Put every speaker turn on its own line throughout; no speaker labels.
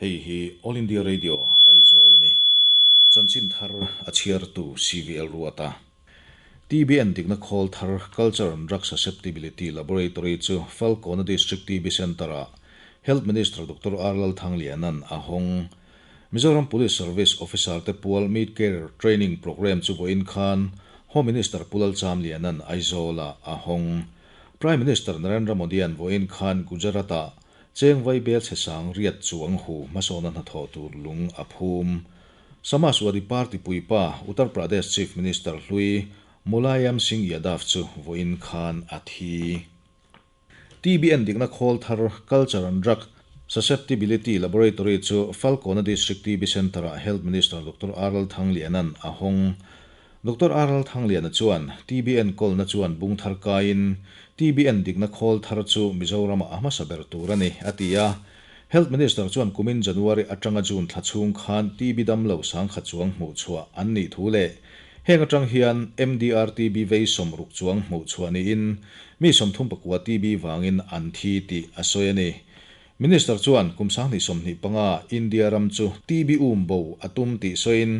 Hei hi All India Radio Aizawl a ni. Chanchin thar a chhiartu CVL Ruata. TB endikna khawl thar Culture and Drug Susceptibility Laboratory chu Falkawna District TB Centre-ah Health Minister Doctor R Lalthangliana'n a hawng. Mizoram Police Service Officer te pual Meet Career Training Programme chu vawiin khan Home Minister Pu Lalchamliana'n Aizawl-ah a hawng. Prime Minister Narendra Modi-a'n vawiin khan Gujarat-ah Cheng vai bel chhe sang riat chuang hu hmasawna hnathawh tur lung a phum. Samajwadi Party puipa Uttar Pradesh Chief Minister hlui Mulayam Singh Yadav chu vawiin khan a thi. TB endikna khawl thar Culture and Drug Susceptibility Laboratory chu Falkawna District TB Centre-ah Health Minister Doctor R Lalthangliana'n a hawng. Doctor R Lalthangliana chuan TB enkawlna chuan bung thar kaiin TB endikna khawl thar chu Mizoramah a hmasa ber tur a ni, a ti a. Health Minister chuan kumin January atanga June thla chhung khan TB damlo sangkhat chuang hmuh chhuah an nih thu leh heng atang hian MDR TB vei 60 chuang hmuh chhuah niin mi 34 TB vangin an thi tih a sawi a ni. Minister chuan kum 2025 India ram chu TB um bo a tum tih sawiin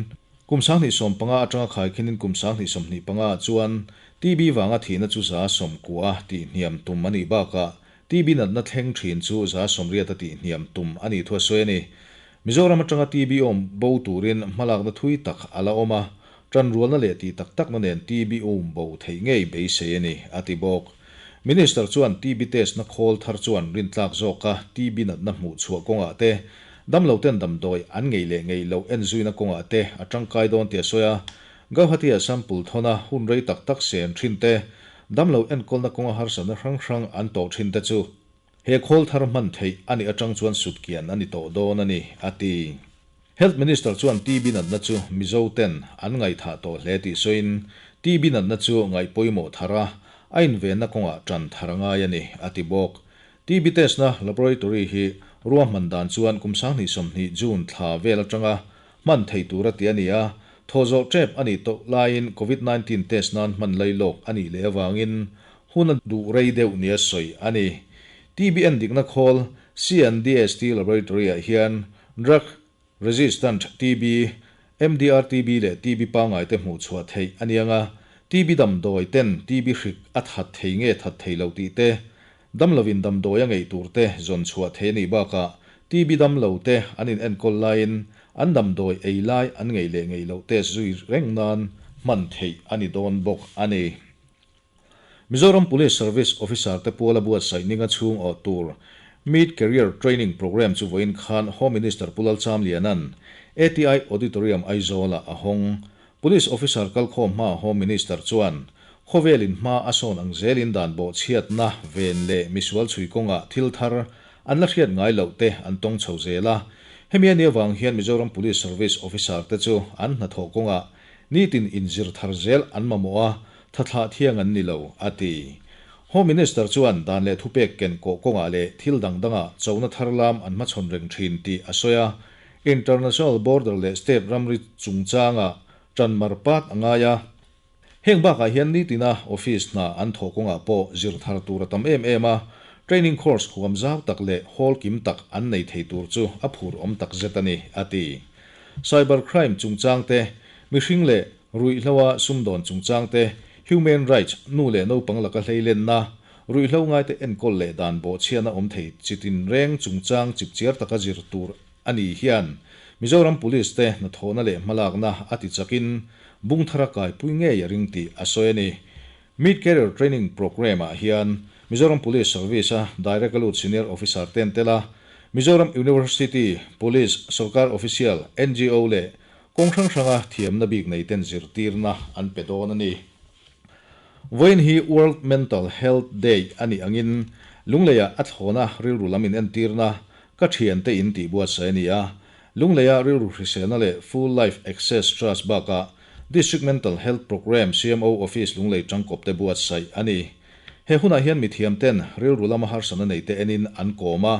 Kum 2015 atanga khaikhinin kum 2025 chuan TB vanga thihna chu 90% tih hniam tum a nih bakah TB natna thleng thin chu 80% tih hniam tum a nih thu a sawi a ni. Mizoram atanga TB awm bo turin hmalakna thui tak a la awm a, tanrualna leh tih tak takna nen TB awm bo theih ngei beisei a ni, a ti bawk. Minister chuan TB test na khawl thar chuan rintlak zawka TB natna hmuh chhuah kawngah te, damlo ten damdawi an ngei leh ngei loh en zuina kawngah te a tangkai dawn tih a sawi a. Gauhati-ah sample thawna hun rei tak tak sen thin te, damlo enkawlna kawnga harsatna hrang hrang an tawh thin te chu he khawl thar hman theih a nih atang chuan sutkian a ni tawh dawn a ni, a ti. Health Minister chuan TB natna chu Mizo ten an ngaihthah tawh hle tih sawiin, TB natna chu ngaih pawimawh thar a, a invenna kawngah tan thar a ngai a ni, a ti bawk. TB test na laboratory hi ruahman dan chuan kum 2020 June thla vel atanga hman thei tur a ti a ni a, thaw zawh tep a nih tawh laiin Covid 19 test nan hman lai lawk a nih leh avangin hun a duh rei deuh nia sawi a ni. TB endikna khawl CNDST laboratory-ah hian drug resistant TB, MDR TB leh TB pangai te hmuh chhuah theih a ni anga, TB damdawi ten TB hrik a that thei nge that thei lo tih te, damlovin damdawi a ngei tur te zawn chhuah thei a nih bakah TB damlo te an in enkawl laiin an damdawi ei lai an ngei leh ngei loh test zui reng nan hman theih a ni dawn bawk a ni. Mizoram Police Service Officer te puala buatsaih ninga chhung awh tur Mid Career Training Programme chu vawiin khan Home Minister Pu Lalchamliana'n ATI Auditorium Aizawl-ah a hawng. Police Officer kalkhawm hmaa Home Minister chuan khawvelin hma a sawn ang zelin dan bawhchhiatna ven leh misual chhui kawngah thil thar an la hriat ngai loh te an tawng chho zel a. Hemi a nih avang hian Mizoram Police Service Officer te chu an hnathawh kawngah nitin inzir thar zel an mamawh a, Thathlah thiang an ni lo, a ti. Home Minister chuan dan leh thupek ken kawh kawngah leh thil dang dangah chona thar lam an hmachhawn reng thin tih a sawi a. International border leh state ramri chungchangah tan mar pat a ngai a. Heng bakah hian nitina office hna an thawh kawngah pawh zir thar tur a tam em em a, training course huam zau tak leh hall kim tak an nei thei tur chu a phur awm tak zet a ni, a ti. Cyber crime chungchang te, mihring leh Ruihhloa sumdawn chungchang te, human rights, nu leh naupang laka hleilenna, ruihhlo ngaite enkawl leh dan bawhchhiatna awm thei chitin reng chungchang chipchiar taka zir tur a ni hian Mizoram Police te hnathawhna leh hmalakna a ti chakin bung thara kaipui ngei a ring tih a sawi a ni. Mid Career Training Programme-ah hian Mizoram Police Service-a Direct a lut Senior Officer ten tel a, Mizoram University, Police, Sorkar Official, NGO leh Kawng hrang hranga thiamna bik nei ten zirtirna an pe dawn a ni. Vawiin hi World Mental Health Day a nih angin Lungleiah a thlawna rilru lam inentirna ka thiante in tih buatsaih a ni a. Lungleiah rilru hriselna leh Full Life Access Trust bakah District Mental Health Programme CMO Office Lunglei tangkawp te buatsaih a ni. He hunah hian mithiam ten rilru lama harsatna nei te enin an kawm a,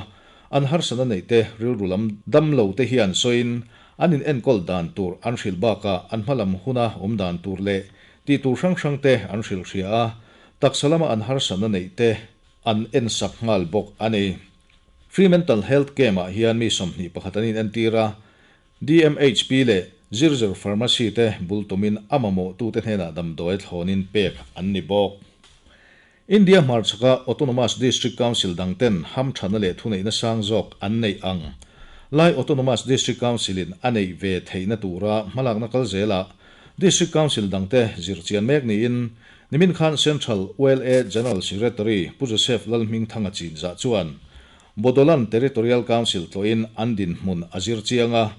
an harsatna neih te rilru lam dam lo te hian sawiin an in enkawl dan tur an hrilh bakah an hmalam huna awm dan tur leh tih tur hrang hrang te an hrilh hria a, taksa lama an harsatna neih te an en sak nghal bawk a ni. Free Mental Health Camp-ah hian mi 21 an inentir a, DMHP leh Zirzer Pharmacy te bul tumin a mamawhtute hnenah damdawi thlawnin pek an ni bawk. India hmarchhaka Autonomous District Council dangten hamthatna leh thuneihna sang zawk an neih ang lai Autonomous District Council-in a neih ve theihna tura hmalakna kal zelah District Council dangte zirchian mek niin nimin khan Central ULA General Secretary Pu Joseph Lalhmingthanga chinzah chuan Bodoland Territorial Council tlawhin an dinhmun a zir chiang a,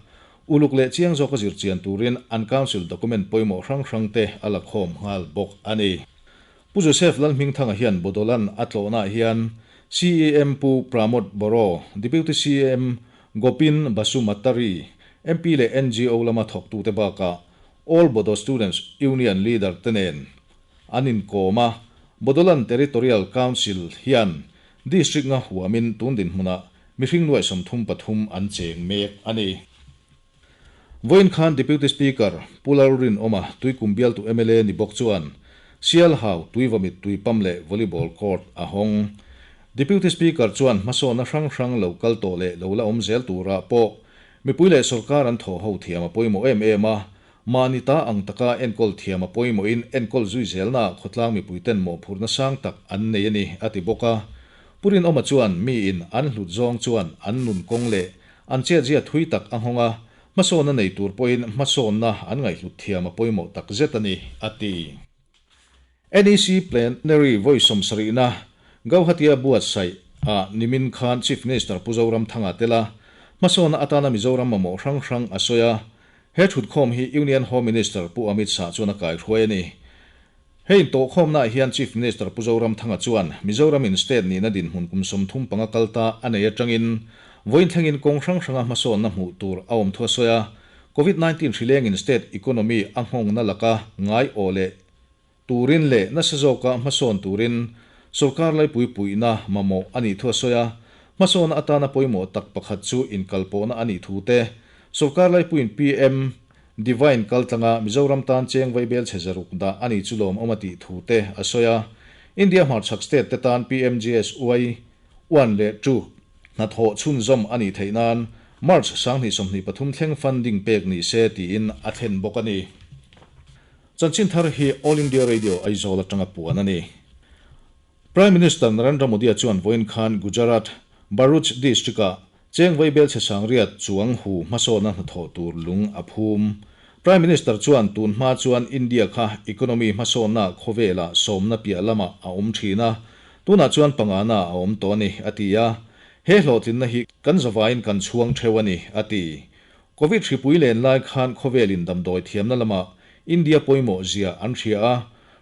uluk leh chiang zawka zirchian turin an Council document pawimawh hrang hrangte a la khawm nghal bawk a ni. Pu Joseph Lalhmingthanga hian Bodoland a tlawhnaah hian CEM Pu Pramod Boro, Deputy CEM Gopin Basumatary, MP leh NGO lama thawktute bakah All Bodo Students Union leader te nen an inkawm a, Bodoland Territorial Council hian District nga huamin tun dinhmunah mihring nuaih 33 an cheng mek a ni. Vawiin khan Deputy Speaker Pu Lalrinawma Tuikum bialtu mla ni bawk chuan Sialhau Tuivamit Tuipam leh Volleyball Court a hawng. Deputy Speaker chuan hmasawnna hrang hrang lo kal tawh leh lo la awm zel turah pawh mipui leh sawrkar an thawh ho thiam a pawimawh em em a, mahni ta ang taka enkawl thiam a pawimawhin enkawl zui zelnaah khawtlang mipuiten mawhphurhna sang tak an nei a ni, a ti bawk a. Pu Rinawma chuan miin an hlut zawng chuan an nun kawng leh An chiatzia thui tak a nghawng a, hmasawnna nei tur pawhin hmasawnna an ngaihhlut thiam a pawimawh tak zet a ni, a ti. NEC Plenary vawi sawmsarihna Gauhati-a buatsaih ah nimin khan Chief Minister Pu Zoramthanga tel a, hmasawnna atana Mizoram mamawh hrang hrang a sawi a. He thutkhawm hi Union Home Minister Pu Amit Shah chuan a kaihruai a ni. Hei intawhkhawmnaah hian Chief Minister Pu Zoramthanga chuan Mizoramin state nihna dinhmun kum 35 kal ta a nei atangin vawiin thlengin kawng hrang hranga hmasawnna hmuh tur a awm thu a sawi a, Covid 19 hrilengin state economy a nghawngna laka ngai awh leh turin leh nasa zawka hmasawn turin sawrkar laipui puihna mamawh a nih thu a sawi a, hmasawnna atana pawimawh tak pakhat chu inkalpawhna a nih thu te sawrkar laipuiin PM Divine kaltlanga Mizoram tan cheng vaibel chhe zaruk dah a ni chu lawmawm a tih thu te a sawi a. India hmarchhak state te tan PMGSY one leh two hnathawh chhunzawm a nih theih nan March 2023 thleng funding pek ni se tiin a thlen bawk a ni. Chanchin thar hi All India Radio Aizawl atanga puan a ni. Prime Minister Narendra Modi-a chuan vawiin khan Gujarat, Bharuch district-ah Cheng vaibel chhe sangriat chuang hu hmasawnna hnathawh tur lung a phum. Prime Minister chuan tun hma chuan India kha economy hmasawnna khawvelah sawmna piah lamah a awm thin a, tunah chuan pangana a awm tawh a ni, a ti a. He hlawhtlinna hi kan zavaiin kan chhuang theuh a ni, a ti. Covid hripui len lai khan khawvelin damdawi thiamna lamah India pawimawh zia an hria a,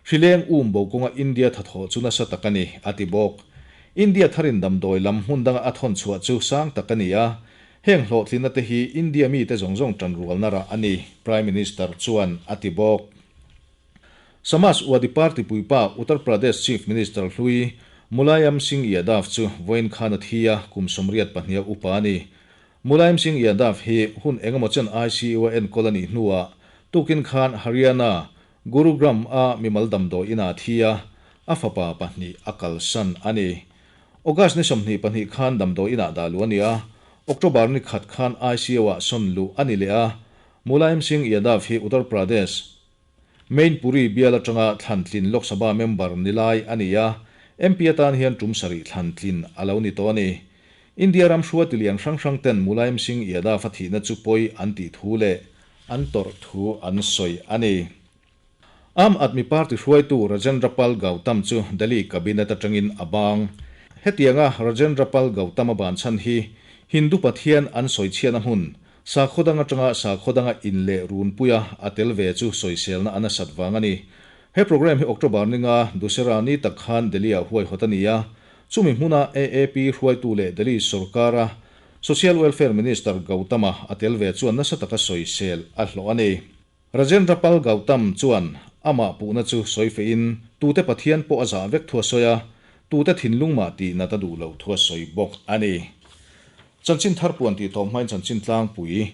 hrileng um bo kawnga India thathawh chu nasa tak a ni, a ti bawk. India tharin damdawi lam hmun danga a thawn chhuah chu sang tak a ni a, heng hlawhtlinna te hi India mite zawng zawng tanrualna rah a ni, Prime Minister chuan a ti bawk. Samajwadi Party puipa Uttar Pradesh Chief Minister hlui Mulayam Singh Yadav chu vawiin khan a thi a, kum 82 upa a ni. Mulayam Singh Yadav hi hun engemaw chen ICU a enkawl a nih hnuah tukin khan Haryana, Gurugram a mimal damdawi inah a thi a, a fapa pahnih a kalsan a ni. August ni 22 khan damdawi inah dah luh a ni a, October ni khat khan ICU ah sawn luh a ni leh a, Mulayam Singh Yadav hi Uttar Pradesh, Mainpuri bial atanga thlantlin Lok Sabha member ni lai a ni a, MP atan hian tum sarih thlantlin a lo ni tawh a ni. India ram hruaitu lian hrang hrang ten Mulayam Singh Yadav a thihna chu pawi an tih thu leh an tawrh thu an sawi a ni. Aam Aadmi Party hruaitu Rajendra Pal Gautam chu Delhi Cabinet atangin a bang. Hetianga Rajendra Pal Gautam a ban chhan hi Hindu Pathian an sawichhiatna hmun Sakhaw dang atanga sakhaw danga in leh runpuia a tel ve chu sawiselna a nasat vang a ni. He programme hi October ninga Dussehra ni tak khan Delhi-ah huaihawt a ni a, chumi hmuna AAP hruaitu leh Delhi sorkara Social Welfare Minister Gautama a tel ve chuan nasa taka sawisel a hlawh a ni. Rajendra Pal Gautam chuan amah puhna chu sawi feihin tute Pathian pawh a zah vek thu a sawi a, tute thinlung mah tih nat a duh loh thu a sawi bawk a ni. Chanchin thar puan tih tawp hmain chanchin tlangpui,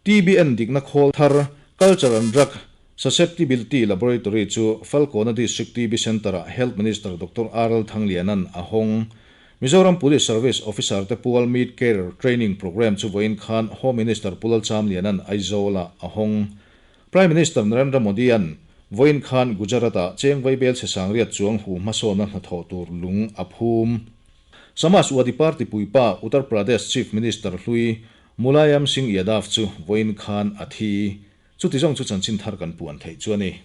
TBN dikna khawl thar Culture and Drug Susceptibility Laboratory chu Falkawna District TB Centre-ah Health Minister Doctor RL Thangliana'n a hawng. Mizoram Police Service Officer te pual Meat Carer Training Programme chu vawiin khan Home Minister Pu Lalchamliana'n Aizawl-ah a hawng. Prime Minister Narendra Modi-a'n vawiin khan Gujarat-ah cheng vaibel chhe sangriat chuang hu hmasawnna hnathawh tur lung a phum. Samajwadi Party puipa Uttar Pradesh Chief Minister hlui Mulayam Singh Yadav chu vawiin khan a thi. Chuti zawng chu chanchin thar kan puan theih chu a ni.